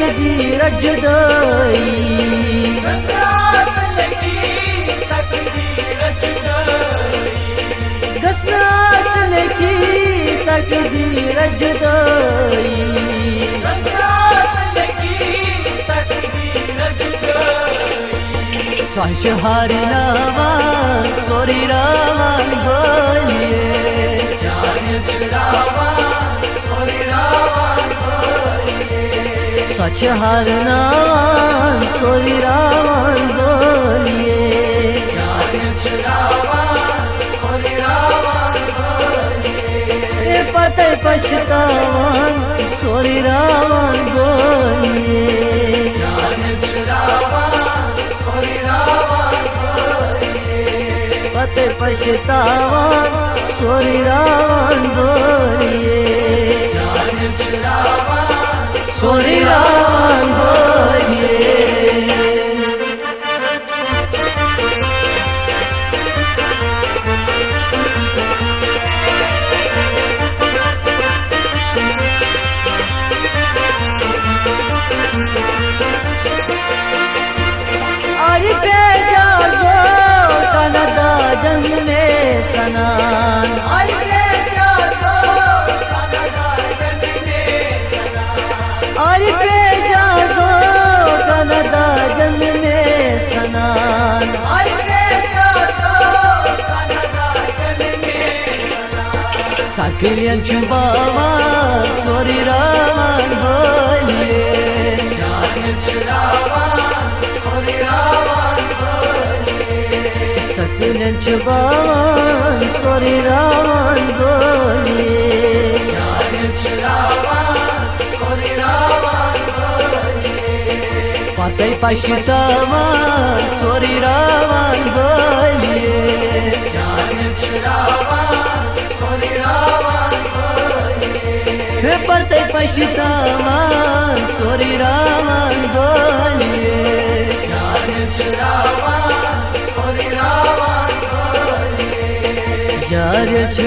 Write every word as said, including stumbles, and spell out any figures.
تقدیٖرَس جُدٲیی۔ گژھِ نہٕ آسٕنۍ کی تقدیٖرَس جُدٲیی۔ گژھِ نہٕ آسٕنۍ کی تقدیٖرَس جُدٲیی۔ گژھِ نہٕ آسٕنۍ کی تقدیٖرَس جُدٲیی۔ سۄ چھِ ہارناوان سورُے راوان بٲلیے۔ جانہِ چھِ راوان سورُے راوان بٲلیے۔ سۄ چھِ ہارناوان سورُے راوان بٲلیے۔ جانہِ چھِ راوان سورُے راوان بٲلیے۔ اے پتَے پَشتاوان سورُے راوان بٲلیے۔ جانہِ چھِ راوان سورُے راوان بٲلیے۔ پتَے پَشتاوان سورُے راوان بٲلیے۔ جانہِ چھِ راوان سورُے راوان بٲلیے۔ آرِ پہ جازو کنہ داجن میں سنان۔ آرِ پہ جازو کنہ داجن میں سنان۔ آرِ پہ جازو کنہ داجن میں سنان۔ آرِ پہ جازو کنہ داجن میں سنان۔ سکلین چھُ باوان سورُے راوان بٲلیے۔ جانہِ چھِ راوان سورُے راوان بٲلیے۔ سکلین چھُ باوان سورُے راوان بٲلیے۔ جانہِ چھِ راوان سورُے راوان بٲلیے۔ پتَے پَشتاوان سورُے راوان بٲلیے۔ جانہِ چھِ راوان سورُے راوان بٲلیے۔ ہے پتَے پَشتاوان سورُے راوان بٲلیے۔ جانہِ چھِ راوان سورُے راوان بٲلیے۔ یارِ چھِ